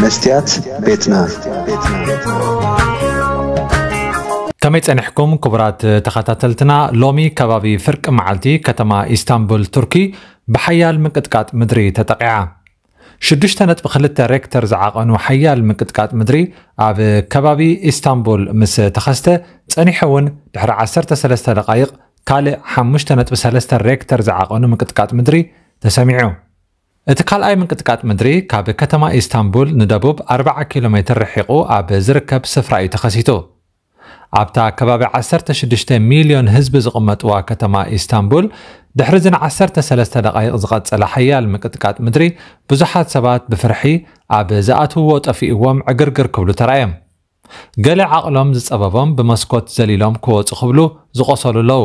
መስትያት ቤትና። ከመይ ጸኒሕኩም ክቡራት ተኸታተልትና? ሎሚ ከባቢ ፍርቂ መዓልቲ ከተማ ኢስታንቡል ቱርኪ ብሓያል ምንቅጥቃጥ ምድሪ ተጠቒዓ። ሽዱሽተ ነጥቢ ክልተ ሬክተር ዝዓቐኑ ሓያል ምንቅጥቃጥ ምድሪ ኣብ ከባቢ ኢስታንቡል ምስ ተኸስተ፣ ጸኒሑ እውን ድሕሪ ዓሰርተ ሰለስተ ደቓይቕ ካልእ ሓሙሽተ ነጥቢ ሰለስተ ሬክተር ዝዓቐኑ ምንቅጥቃጥ ምድሪ ተሰሚዑ። እቲ ካልኣይ ምንቅጥቃጥ ምድሪ ካብ ከተማ ኢስታንቡል ንደቡብ ኣርብዓ ኪሎ ሜትር ርሒቑ ኣብ ዝርከብ ስፍራ እዩ ተኸሲቱ። ኣብታ ከባቢ ዓሰርተ ሽዱሽተ ሚልዮን ህዝቢ ዝቕመጥዋ ከተማ ኢስታንቡል፣ ድሕሪ እዚ ንዓሰርተ ሰለስተ ደቓይቕ ዝቐጸለ ሓያል ምንቅጥቃጥ ምድሪ፣ ብዙሓት ሰባት ብፍርሒ ኣብ ዝኣትውዎ ጠፊእዎም ዕግርግር ክብሉ ተራእዮም። ገለ ዓቕሎም ዝጸበቦም ብመስኮት ዘሊሎም ክወጹ ክብሉ ዝቖሰሉ ኣለዉ።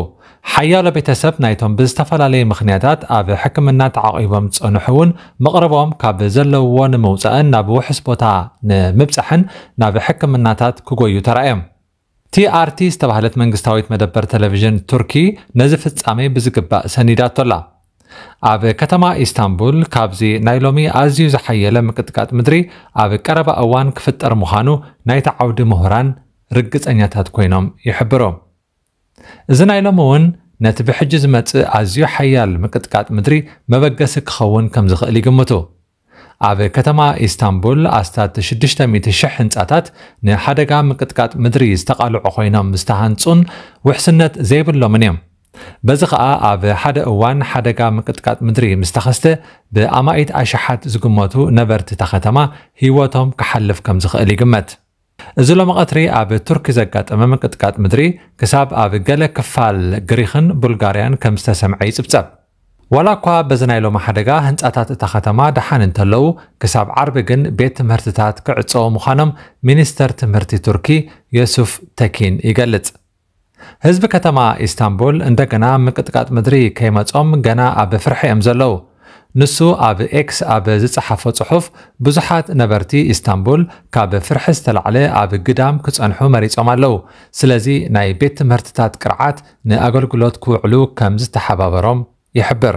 ሓያሎ ቤተሰብ ናይቶም ብዝተፈላለየ ምኽንያታት ኣብ ሕክምና ተዓቒቦም ዝጸንሑ እውን መቕርቦም ካብ ዘለውዎ ንምውጻእን ናብ ውሑስ ቦታ ንምብጻሕን ናብ ሕክምናታት ክጎዩ ተራእዮም። ቲ ኣር ቲ ዝተባህለት መንግስታዊት መደበር ቴሌቪዥን ቱርኪ ነዚ ፍጻሜ ብዝግባእ ሰኒዳቶ ኣላ። ኣብ ከተማ ኢስታንቡል ካብዚ ናይ ሎሚ ኣዝዩ ዝሓየለ ምቅጥቃጥ ምድሪ ኣብ ቀረባ እዋን ክፍጠር ምዃኑ ናይቲ ዓውዲ ምሁራን ርግጸኛታት ኮይኖም ይሕብሩ። እዚ ናይ ሎሚ እውን ነቲ ብሕጂ ዝመጽእ ኣዝዩ ሓያል ምቅጥቃጥ ምድሪ መበገሲ ክኸውን ከም ዝኽእል ይግምቱ። ኣብ ከተማ ኢስታንቡል ኣስታት ሽዱሽተ ሚእቲ ሽሕ ህንጻታት ንሓደጋ ምቅጥቃጥ ምድሪ ዝተቓልዑ ኮይኖም ዝተሃንጹን ውሕስነት ዘይብሎምን እዮም። በዚ ኸኣ ኣብ ሓደ እዋን ሓደጋ ምቅጥቃጥ ምድሪ ምስ ተኸስተ ብኣማኢት ኣሽሓት ዝግመቱ ነበርቲ እታ ከተማ ህይወቶም ክሓልፍ ከም ዝኽእል ይግመት። እዚ ሎሚ ቀትሪ ኣብ ቱርኪ ዘጋጠመ ምቅጥቃጥ ምድሪ ክሳብ ኣብ ገለ ክፋል ግሪኽን ቡልጋርያን ከም ዝተሰምዐ ይጽብጸብ። ዋላ እኳ በዚ ናይ ሎሚ ሓደጋ ህንጻታት እታ ከተማ ደሓን እንተለዉ፣ ክሳብ ዓርቢ ግን ቤት ትምህርትታት ክዕጸዉ ምዃኖም ሚኒስተር ትምህርቲ ቱርኪ ዮሱፍ ተኪን ይገልጽ። ህዝቢ ከተማ ኢስታንቡል እንደገና ምቅጥቃጥ ምድሪ ከይመጾም ገና ኣብ ፍርሒ እዮም ዘለዉ። ንሱ ኣብ ኤክስ ኣብ ዝጸሓፎ ጽሑፍ፣ ብዙሓት ነበርቲ ኢስታንቡል ካብ ፍርሒ ዝተላዕለ ኣብ ግዳም ክጸንሑ መሪጾም ኣለዉ። ስለዚ ናይ ቤት ትምህርትታት ቅርዓት ንኣገልግሎት ክውዕሉ ከም ዝተሓባበሮም ይሕብር።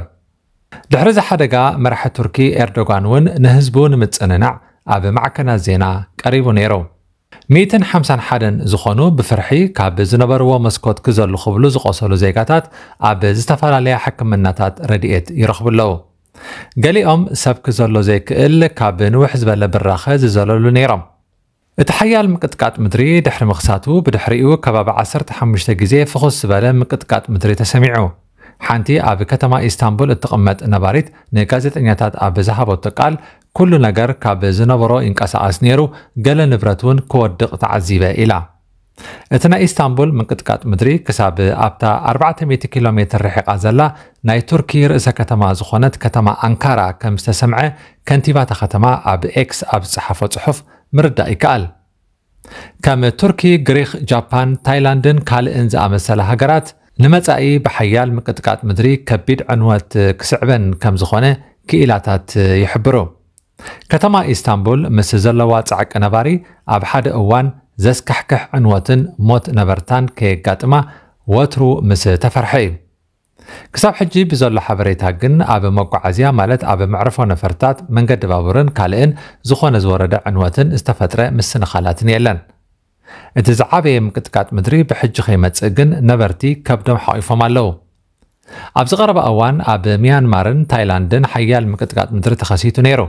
ድሕሪ እዚ ሓደጋ መራሒ ቱርኪ ኤርዶጋን እውን ንህዝቡ ንምጽንናዕ ኣብ ማዕከናት ዜና ቀሪቡ ነይሩ። ሚእትን ሓምሳን ሓደን ዝኾኑ ብፍርሒ ካብ ዝነበርዎ መስኮት ክዘሉ ክብሉ ዝቆሰሉ ዜጋታት ኣብ ዝተፈላለያ ሕክምናታት ረድኤት ይረኽቡ ኣለዉ። ገሊኦም ሰብ ክዘሎ ዘይክእል ካብ ንውሕ ዝበለ ብራኸ ዝዘለሉ ነይሮም። እቲ ሓያል ምቅጥቃጥ ምድሪ ድሕሪ ምኽሳቱ ብድሕሪኡ ከባቢ ዓሰርተ ሓሙሽተ ግዜ ፍኹስ ዝበለ ምቅጥቃጥ ምድሪ ተሰሚዑ። ሓንቲ ኣብ ከተማ ኢስታንቡል እትቕመጥ ነባሪት ንጋዜጠኛታት ኣብ ዝሃበቶ ቃል፣ ኩሉ ነገር ካብ ዝነበሮ ይንቀሳቐስ ነይሩ፣ ገለ ንብረት እውን ክወድቕ ተዓዚበ ኢላ። እቲ ናይ ኢስታንቡል ምንቅጥቃጥ ምድሪ ክሳብ ኣብታ ኣርባዕተ ሚእቲ ኪሎ ሜትር ርሒቓ ዘላ ናይ ቱርኪ ርእሰ ከተማ ዝኾነት ከተማ ኣንካራ ከም ዝተሰምዐ ከንቲባ እታ ከተማ ኣብ ኤክስ ኣብ ዝጸሓፎ ጽሑፍ ምርዳእ ይከኣል። ከም ቱርኪ፣ ግሪኽ፣ ጃፓን፣ ታይላንድን ካልእን ዝኣመሰላ ሃገራት ንመጻኢ ብሓያል ምቅጥቃጥ ምድሪ ከቢድ ዕንወት ክስዕበን ከም ዝኾነ ክኢላታት ይሕብሩ። ከተማ ኢስታንቡል ምስ ዘለዋ ጻዕቂ ነባሪ ኣብ ሓደ እዋን ዘስካሕክሕ ዕንወትን ሞት ነበርታን ከየጋጥማ ወትሩ ምስ ተፈርሐ እዩ። ክሳብ ሕጂ ብዘሎ ሓበሬታ ግን ኣብ መጓዓዝያ ማለት ኣብ መዕርፎ ነፈርታት፣ መንገዲ ባቡርን ካልእን ዝኾነ ዝወረደ ዕንወትን ዝተፈጥረ ምስንኻላትን የለን። እቲ ዝዓበየ ምቅጥቃጥ ምድሪ ብሕጂ ከይመጽእ ግን ነበርቲ ከብዶም ሓቒፎም ኣለዉ። ኣብዚ ቀረባ እዋን ኣብ ሚያንማርን ታይላንድን ሓያል ምቅጥቃጥ ምድሪ ተኸሲቱ ነይሩ።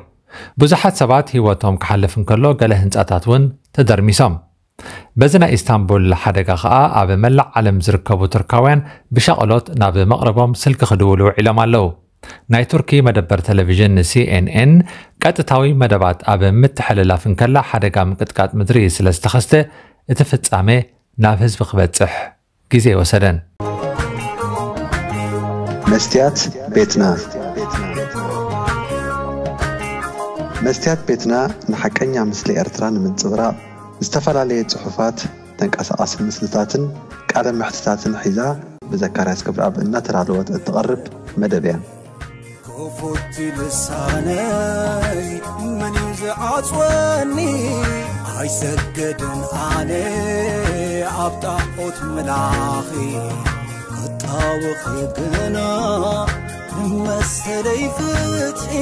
ብዙሓት ሰባት ህይወቶም ክሓልፍ እንከሎ፣ ገለ ህንጻታት እውን ተደርሚሶም። በዚ ናይ ኢስታንቡል ሓደጋ ኸኣ ኣብ መላእ ዓለም ዝርከቡ ቱርካውያን ብሻቕሎት ናብ መቕርቦም ስልኪ ክድውሉ ውዒሎም ኣለዉ። ናይ ቱርኪ መደበር ቴሌቪዥን ሲ ኤን ኤን ቀጥታዊ መደባት ኣብ ምትሕልላፍ እንከላ፣ ሓደጋ ምቅጥቃጥ ምድሪ ስለ ዝተኸስተ፣ እቲ ፍጻሜ ናብ ህዝቢ ክበጽሕ ግዜ ኣይወሰደን። መስትያት ቤትና። መስትያት ቤትና ንሓቀኛ ምስሊ ኤርትራ ንምንጽብራቕ፣ ዝተፈላለየ ጽሑፋት፣ ተንቀሳቓሲ ምስልታትን ቃለ መሕትታትን ሒዛ ብዘካርያስ ክብረኣብ እናተዳለወት እትቐርብ መደብ እያ። ክፉት ልሳነይ መን እዩ ዝዓጽወኒ? ኣይሰግድን ኣነ ኣብ ጣዖት ምላኺ፣ ክጣወኺ ግና ንመሰለይ ፍትሒ።